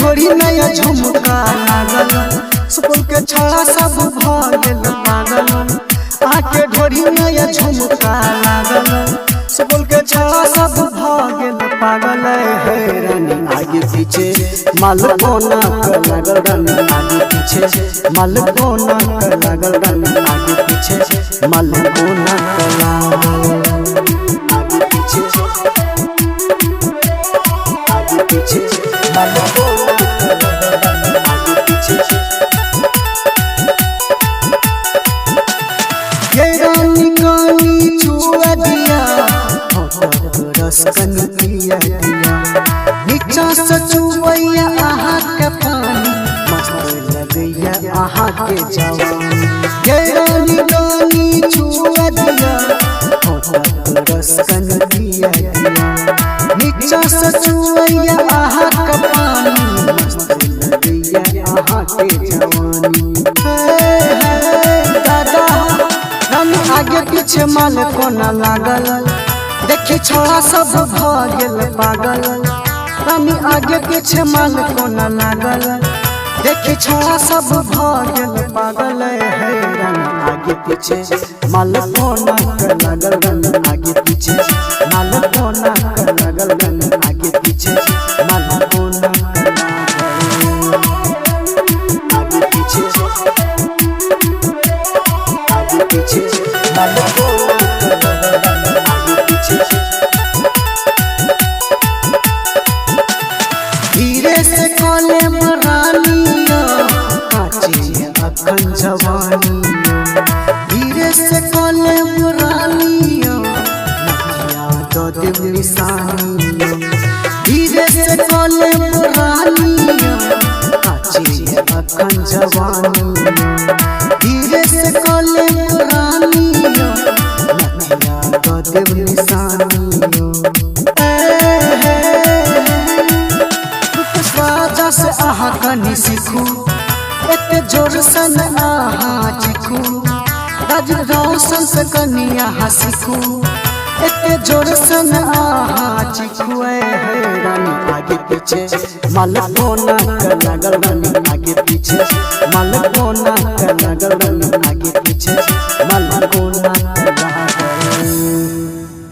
ढोरी नया झुमका लागल, सुपौल के छड़ा सब भ गेल पागल। आके ढोरी नया झुमका लागल, सुपौल के छड़ा सब भ गेल पागल। हे रानी आगे पीछे मालकोना के लागल, रानी आगे पीछे मालकोना के लागल, रानी आगे पीछे मालकोना के लागल। आगे पीछे आगे पीछे मालकोना के लागल, रानी आगे पीछे। ये रानी कानी छुआ दिया, रस कन पिया दिया, नीचा से चुवैया आहा के पानी, मस्त लगैया आहा के जवानी। ये रानी कानी छुआ दिया, रस कन पिया दिया, नीचा से चुवैया आहा के पानी, मस्त लगैया आहा के जवानी। दादा रानी आगे पीछे माल कोना लागल, देखी छोड़ा सब भ गेल पागल। रानी आगे पीछे माल कोना लागल, देखी छोड़ा सब भ गेल पागल। हे रानी आगे पीछे माल कोना के लागल, रानी आगे पीछे माल कोना के लागल, रानी आगे पीछे माल कोना के लागल। आगे पीछे आगे पीछे माल कोना के लागल, रानी आगे पीछे। धीरे से कॉले मरानिया, काची अखन जवानिया। धीरे से कॉले मरानिया, नखिया दो देव निशानिया। धीरे से कॉले मरानिया, काची अखन जवानिया। धीरे से कॉले मरानिया, नखिया दो देव निशानिया। राजा से आहा कनी सीखू, एते जोर सन आहा चिखू। राजीव रोशन से कनी आहा सीखू, एते जोर सन आहा चिखू। हे रानी आगे पीछे मालकोना के लागल, रानी आगे पीछे मालकोना के लागल, रानी।